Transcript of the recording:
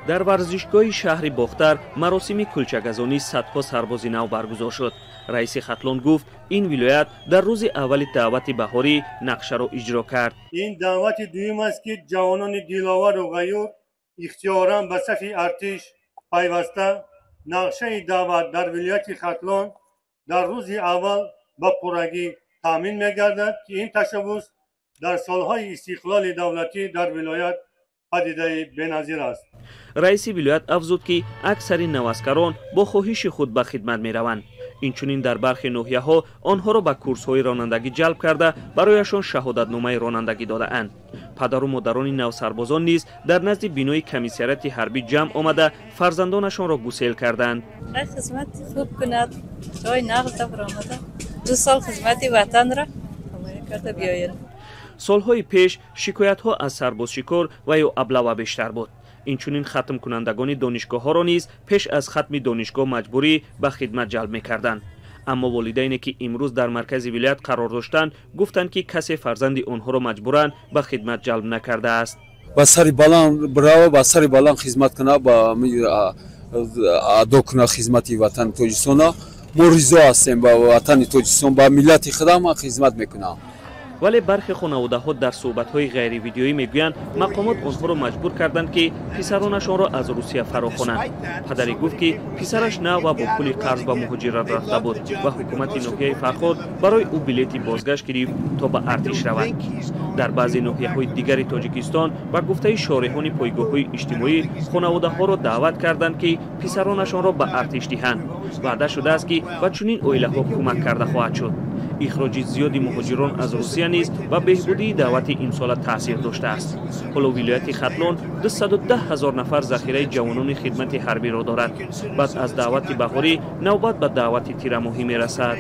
Дар варзишгоҳи шаҳри Бохтар маросими кулчагазонии садҳо сарбози нав баргузор шуд. Раиси Хатлон гуфт, ин вилоят дар рӯзи аввали даъвати баҳорӣ нақшаро иҷро кард. Ин даъвати дуюм аст, ки ҷавонони диловару ғайюр ихтиёран ба сафи артиш пайваста. Нақшаи даъват дар вилояти Хатлон дар рӯзи аввал ба пуррагӣ таъмин мегардад, ки ин ташаббус дар солҳои истиқлоли давлатӣ дар вилоят падидаи беназир аст. Раиси вилоят афзуд, ки аксари наваскарон бо хоҳиши худ ба хидмат мераванд. Инчунин дар бархе ноҳияҳо онҳоро ба курсҳои ронандагӣ ҷалб карда, барояшон шаҳодатномаи ронандагӣ додаанд. Падару модарони навсарбозон низ дар назди бинои комиссариати ҳарбӣ ҷамъ омада, фарзандонашонро гусел карданд. Хизмат хуб кунад, ҷои нағз баромада, 2 сол хизмати ватанро карда биёяд. Солҳои пеш шикоятҳо аз сарбозшикор ва ё аблава бештар буд. Инчунин хатмкунандагони донишгоҳҳоро низ пеш аз хатми донишгоҳ маҷбурӣ ба хидмат ҷалб мекарданд. Аммо волидайне, ки имрӯз дар маркази вилоят қарор доштанд, гуфтанд, ки касе фарзанди онҳоро маҷбуран ба хидмат ҷалб накардааст. Ба сари баланд бирава, ба сари баланд хизмат куна, ба адо куна хизмати ватани Тоҷикистона. Мо ризо ҳастем, ба ватани Тоҷикистон, ба миллати худам хизмат мекунам. Вале бархе хонаводаҳо дар суҳбатҳои ғайривидеоӣ мегӯянд, мақомот онҳоро маҷбур карданд, ки писаронашонро аз Русия фарохонанд. Падаре гуфт, ки писараш нав ва бо пули қарз ба муҳоҷират рафта буд ва ҳукумати ноҳияи Фархор барои ӯ билети бозгашт гирифт, то ба артиш равад. Дар баъзе ноҳияҳои дигари Тоҷикистон, ба гуфтаи шореҳони пойгоҳҳои иҷтимоӣ, хонаводаҳоро даъват карданд, ки писаронашонро ба артиш диҳанд. Ваъда шудааст, ки ба чунин оилаҳо кӯмак карда хоҳад шуд. Ихроҷи зиёди муҳоҷирон аз Русия низ ба беҳбудии даъвати имсола таъсир доштааст. Ҳоло вилояти Хатлон 210 ҳазор нафар захираи ҷавонони хидмати ҳарбиро дорад. Баъд аз даъвати баҳорӣ навбат ба даъвати тирамоҳӣ мерасад.